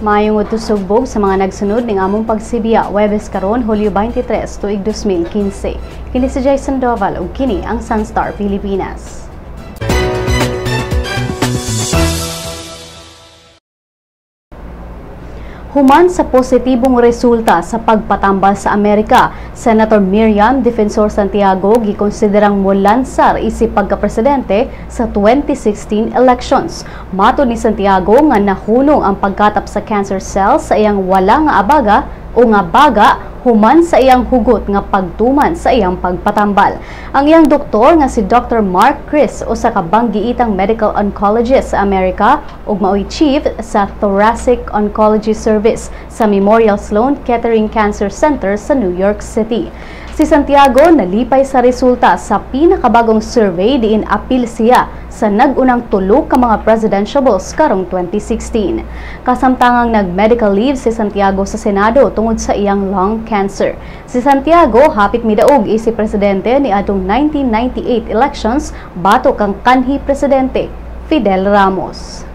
Maayong udto, sugbog sa mga nagsunod ning among pagsibiya, Webes karon, Hulyo 23, tuig 2015. Kini si Jason Doval ug kini ang Sunstar Pilipinas. Human sa positibong resulta sa pagpatambal sa Amerika, Senator Miriam Defensor Santiago gikonsiderang molansar isip pagka-presidente sa 2016 elections. Matod ni Santiago nga nahunong ang pagkatap sa cancer cells sa iyang wala nga abaga o nga baga human sa iyang hugot nga pagtuman sa iyang pagpatambal. Ang iyang doktor nga si Dr. Mark Chris, usa ka banggiitang medical oncologist sa Amerika ug maoy chief sa Thoracic Oncology Service sa Memorial Sloan Kettering Cancer Center sa New York City. Si Santiago nalipay sa resulta sa pinakabagong survey diin apil siya sa nag-unang tulo ka mga presidentiables karong 2016. Kasamtangang nag-medical leave si Santiago sa Senado tungod sa iyang lung cancer. Si Santiago hapit midaog isip presidente ni atong 1998 elections batok kang kanhi presidente Fidel Ramos.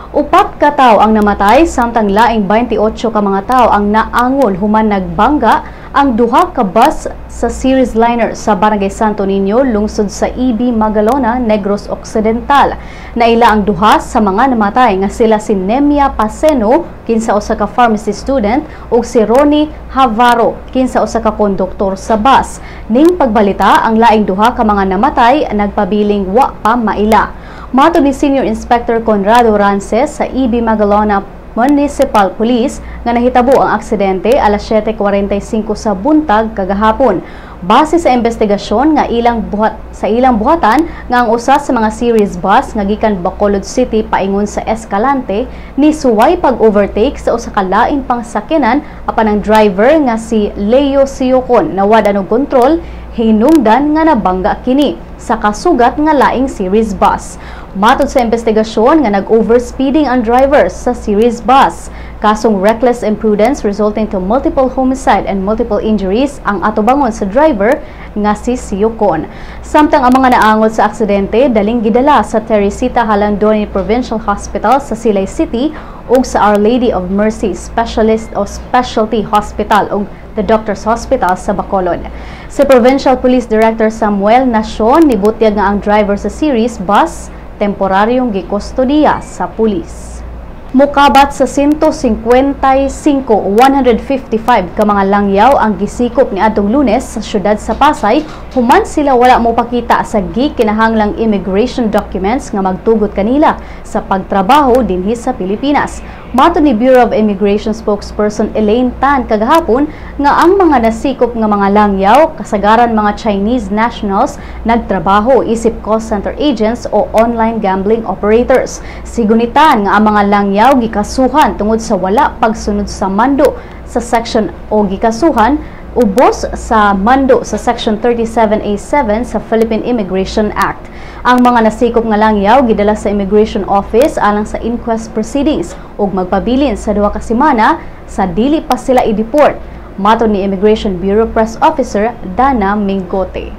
4 ka tawo ang namatay samtang laing 28 ka mga tawo ang naangol human nagbangga ang duha ka bus sa series liner sa Barangay Santo Niño, lungsod sa EB Magalona, Negros Occidental. Naila ang duha sa mga namatay nga sila si Nemia Paseno, kinsa usa ka pharmacy student, ug si Ronnie Havaro, kinsa usa ka konduktor sa bus. Ning pagbalita, ang laing duha ka mga namatay nagpabiling wa pa maila. Matod ni Senior Inspector Conrado Rances sa EB Magalona Municipal Police nga nahitabo ang aksidente alas 7:45 sa buntag kagahapon. Base sa investigasyon nga ilang buhatan nga ang usa sa mga series bus nga gikan Bacolod City paingon sa Escalante ni suway pag-overtake sa usa ka lain pang sakyanan apan ang driver nga si Leo Siocon nawad-an og kontrol hinungdan nga nabangga kini sa kasugat nga laing series bus. Matod sa investigasyon nga nag-overspeeding ang driver sa series bus. Kasong reckless imprudence resulting to multiple homicide and multiple injuries ang atubangon sa driver nga si Siocon. Samtang ang mga naangol sa aksidente daling gidala sa Teresita Halandoni Provincial Hospital sa Silay City ug sa Our Lady of Mercy Specialist o Specialty Hospital ug the Doctors Hospital sa Bacolod. Si Provincial Police Director Samuel Nacion nibutyag nga ang driver sa series bus temporaryong gikustodiya sa pulis. Mukabat sa 155 o 155 ka mga langyaw ang gisikop ni adtong Lunes sa syudad sa Pasay human sila wala mopakita sa gikinahanglang immigration documents nga magtugot kanila sa pagtrabaho dinhi sa Pilipinas. Matod ni Bureau of Immigration spokesperson Elaine Tan kagahapon nga ang mga nasikop nga mga langyaw kasagaran mga Chinese nationals nagtrabaho isip call center agents o online gambling operators. Sigon ni Tan nga ang mga langyaw gikasuhan tungod sa wala pagsunod sa mando sa section o gikasuhan ubos sa mando sa Section 37A7 sa Philippine Immigration Act. Ang mga nasikop nga langyaw gidala sa Immigration Office alang sa inquest proceedings ug magpabilin sa 2 ka semana sa dili pa sila i-deport, matod ni Immigration Bureau Press Officer Dana Mingote.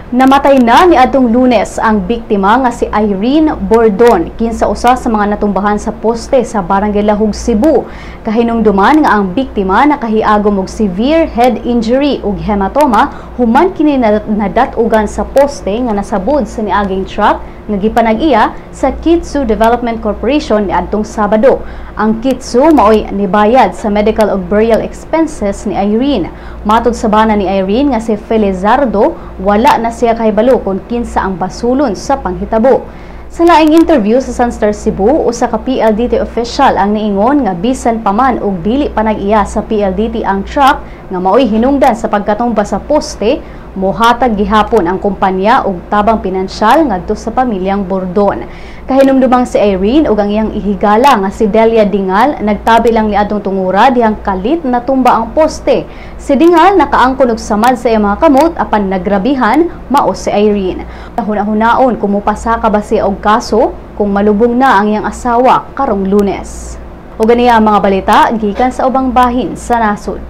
Namatay na ni adtong Lunes ang biktima nga si Irene Bordon, kinsa usa sa mga natumbahan sa poste sa Barangay Lahug, Cebu. Kahinumduman nga ang biktima nakahiagom og severe head injury ug hematoma human kini nadat-ugan sa poste nga nasabod sa niaging truck nga gipanag-iya sa Kitsu Development Corporation niadtong Sabado. Ang Kitsu maoy nibayad sa medical ug burial expenses ni Irene. Matod sa bana ni Irene nga si Felizardo, wala na siya kahibalo kung kinsa ang basulon sa panghitabo. Sa laing interview sa Sunstar Cebu, usa ka PLDT official ang niingon nga bisan pa man og dili panag-iya sa PLDT ang truck nga maoy hinungdan sa pagkatumba sa poste, mohatag gihapon ang kumpanya og tabang pinansyal ngadto sa pamilyang Bordon. Kahinumdumang si Irene ug ang iyang ihigala nga si Delia Dingal nagtabi lang niadtong tungura dihang kalit natumba ang poste. Si Dingal nakaangkon og samad sa iyang mga kamot apan nagrabihan mao si Irene. Huna-hunaon kung mopasaka ba siya og kaso kung malubong na ang iyang asawa karong Lunes. Ug ganiya ang mga balita gikan sa ubang bahin sa nasod.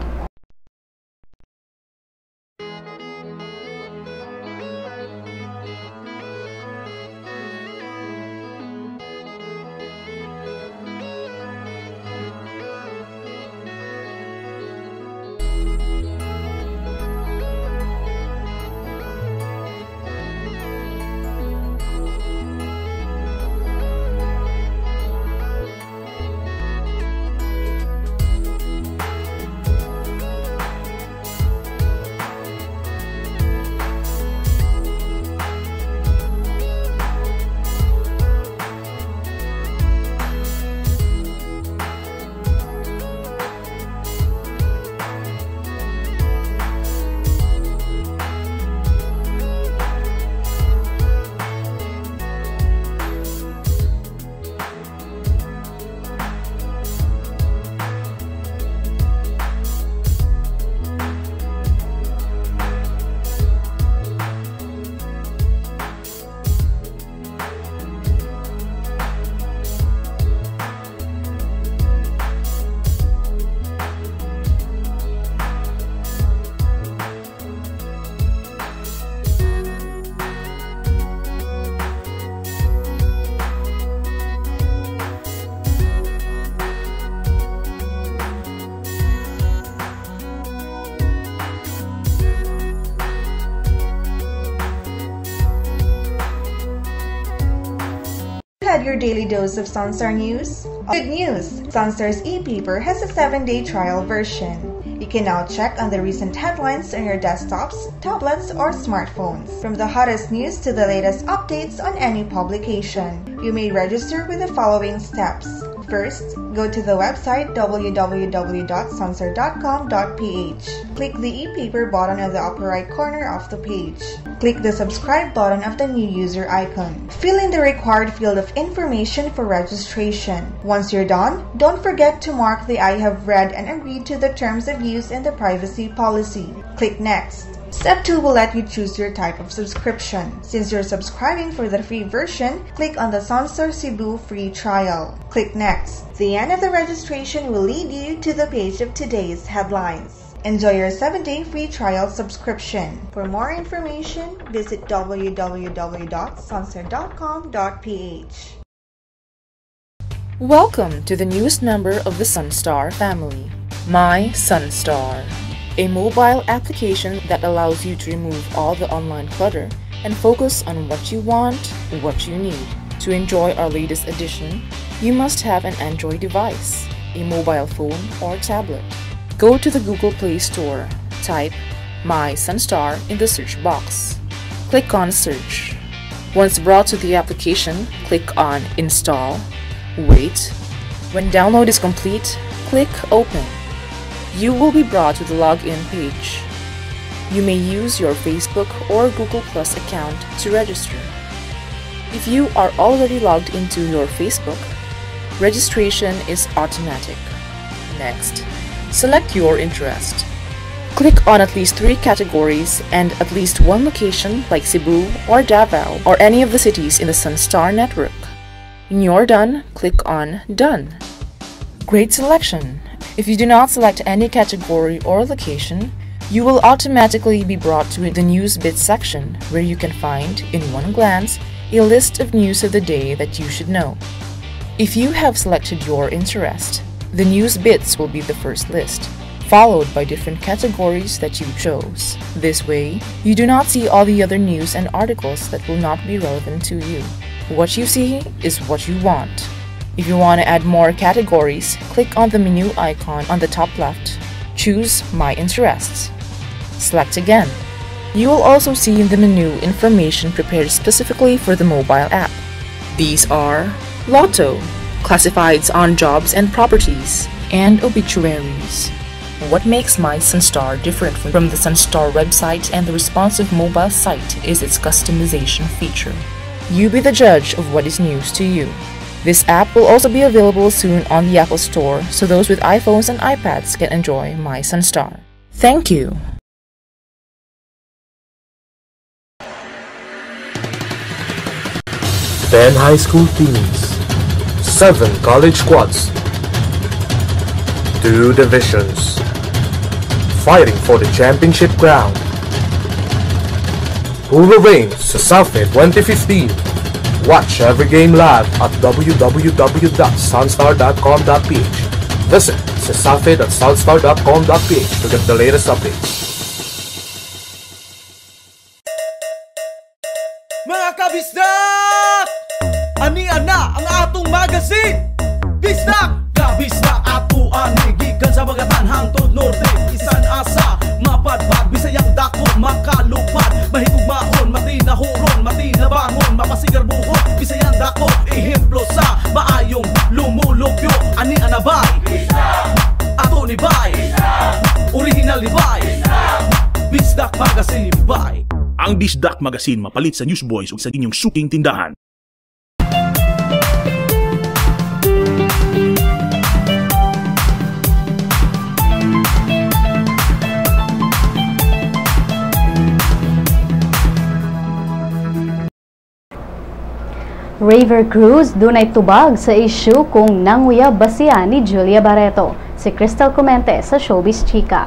your daily dose of Sunstar News? Good news! Sunstar's e-paper has a 7-day trial version. You can now check on the recent headlines on your desktops, tablets, or smartphones. From the hottest news to the latest updates on any publication. You may register with the following steps. First, go to the website www.sunstar.com.ph. Click the e-paper button on the upper right corner of the page. Click the subscribe button of the new user icon. Fill in the required field of information for registration. Once you're done, don't forget to mark the I have read and agreed to the terms of use and the privacy policy. Click Next. Step 2 will let you choose your type of subscription. Since you're subscribing for the free version, click on the Sunstar Cebu free trial. Click Next. The end of the registration will lead you to the page of today's headlines. Enjoy your 7-day free trial subscription. For more information, visit www.sunstar.com.ph. Welcome to the newest member of the Sunstar family, My Sunstar, a mobile application that allows you to remove all the online clutter and focus on what you want, what you need. To enjoy our latest edition, you must have an Android device, a mobile phone or tablet. Go to the Google Play Store, type My Sunstar in the search box. Click on Search. Once brought to the application, click on Install. Wait. When download is complete, click Open. You will be brought to the login page. You may use your Facebook or Google Plus account to register. If you are already logged into your Facebook, registration is automatic. Next, select your interest. Click on at least 3 categories and at least 1 location like Cebu or Davao or any of the cities in the Sunstar network. When you're done, click on Done. Great selection! If you do not select any category or location, you will automatically be brought to the News Bits section where you can find, in one glance, a list of news of the day that you should know. If you have selected your interest, the News Bits will be the first list, followed by different categories that you chose. This way, you do not see all the other news and articles that will not be relevant to you. What you see is what you want. If you want to add more categories, click on the menu icon on the top left. Choose My Interests. Select again. You will also see in the menu information prepared specifically for the mobile app. These are Lotto, classifieds on jobs and properties, and obituaries. What makes My Sunstar different from the Sunstar website and the responsive mobile site is its customization feature. You be the judge of what is news to you. This app will also be available soon on the Apple Store, so those with iPhones and iPads can enjoy My Sunstar. Thank you! 10 high school teams, 7 college squads, 2 divisions, fighting for the championship crown. Who will reign Cesafi 2015? Watch every game live at www.sunstar.com.ph. Visit cesafi.sunstar.com.ph to get the latest updates. Mga kabisdak! Ania na ang atong magazine! Bisdak! Kabisdak ato ani gikan sa Bagatan hangtod Norte, isan asa mapadpad Bisayang dako makalupad mahigugmaon matinahuron matinabangon mapasigarbuhon Bisayang dako ehemplo sa maayong lumulupyo ani anabay ato ni bay original ni bay Bisdak Magazine bay. Ang Bisdak Magazine mapalit sa Newsboys ug sa inyong suking tindahan. Rayver Cruz dunay tubag sa issue kung nanguyab ba siya ni Julia Barretto. Si Crystal Comente sa Showbiz Chika.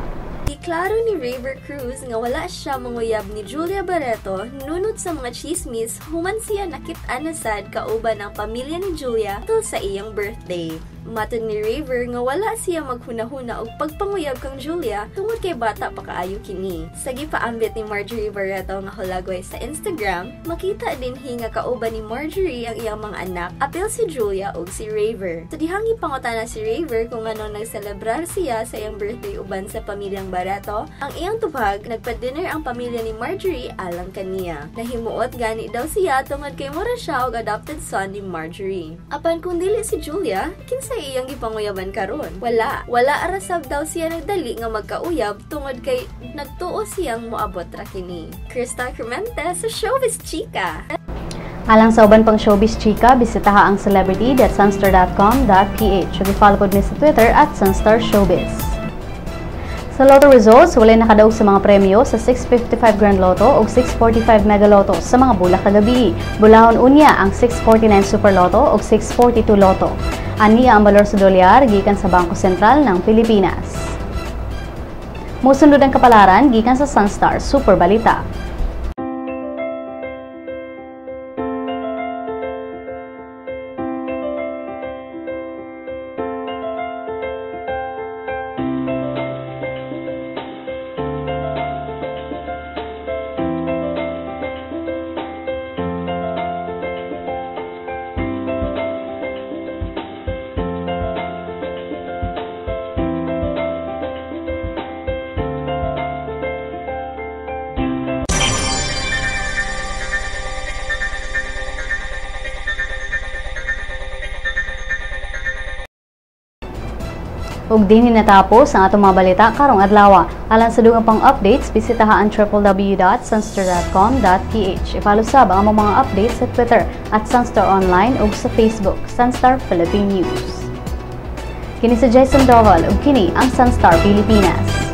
Klaro ni Rayver Cruz nga wala siya manguyab ni Julia Barretto nunod sa mga chismis human siya nakit-an na sad kauban ang pamilya ni Julia tungkol sa iyang birthday. Matod ni Rayver nga wala siya maghunahuna og pagpanguyab kang Julia tungod kay bata pa kaayo kini. Sa gipaambit ni Marjorie Barreto nga hulagway sa Instagram, makita dinhi nga kauban ni Marjorie ang iyang mga anak, apil si Julia ug si Rayver. Sa dihang gipangutana si Rayver kung nganong nagselebrar siya sa iyang birthday uban sa pamilyang Barreto, ang iyang tubag, nagpa-dinner ang pamilya ni Marjorie alang kaniya. Nahimuot gani daw siya tungod kay mura siya og adopted son ni Marjorie. Apan kung dili si Julia, kinsa iyang gipanguyaban karon? Wala. Wala arasab daw siya nagdali nga magkauyab tungod kay nagtuo siyang moabot ra kini. Crystal Cremente sa Showbiz Chika. Alang sa uban pang Showbiz Chika, bisitaha ang celebrity.sunstar.com.ph ug i-follow pod mi sa Twitter @SunstarShowbiz. Sa Lotto results, walay nakadaog sa mga premyo sa 655 Grand Lotto o 645 Mega Lotto sa mga bulak kagabi. Bulahon unya ang 649 Super Lotto o 642 Lotto. Ania ang balor sa dolyar gikan sa Bangko Sentral ng Pilipinas. Mosunod ang kapalaran gikan sa Sunstar Super Balita. Ug dinhi natapos ang atong mga balita karong adlaw. Alang sa dugang pang updates, bisitaha ang www.sunstar.com.ph. I-follow sab ang among mga updates sa Twitter @SunstarOnline ug sa Facebook, Sunstar Philippine News. Kini si Jason Doval ug kini ang Sunstar Pilipinas.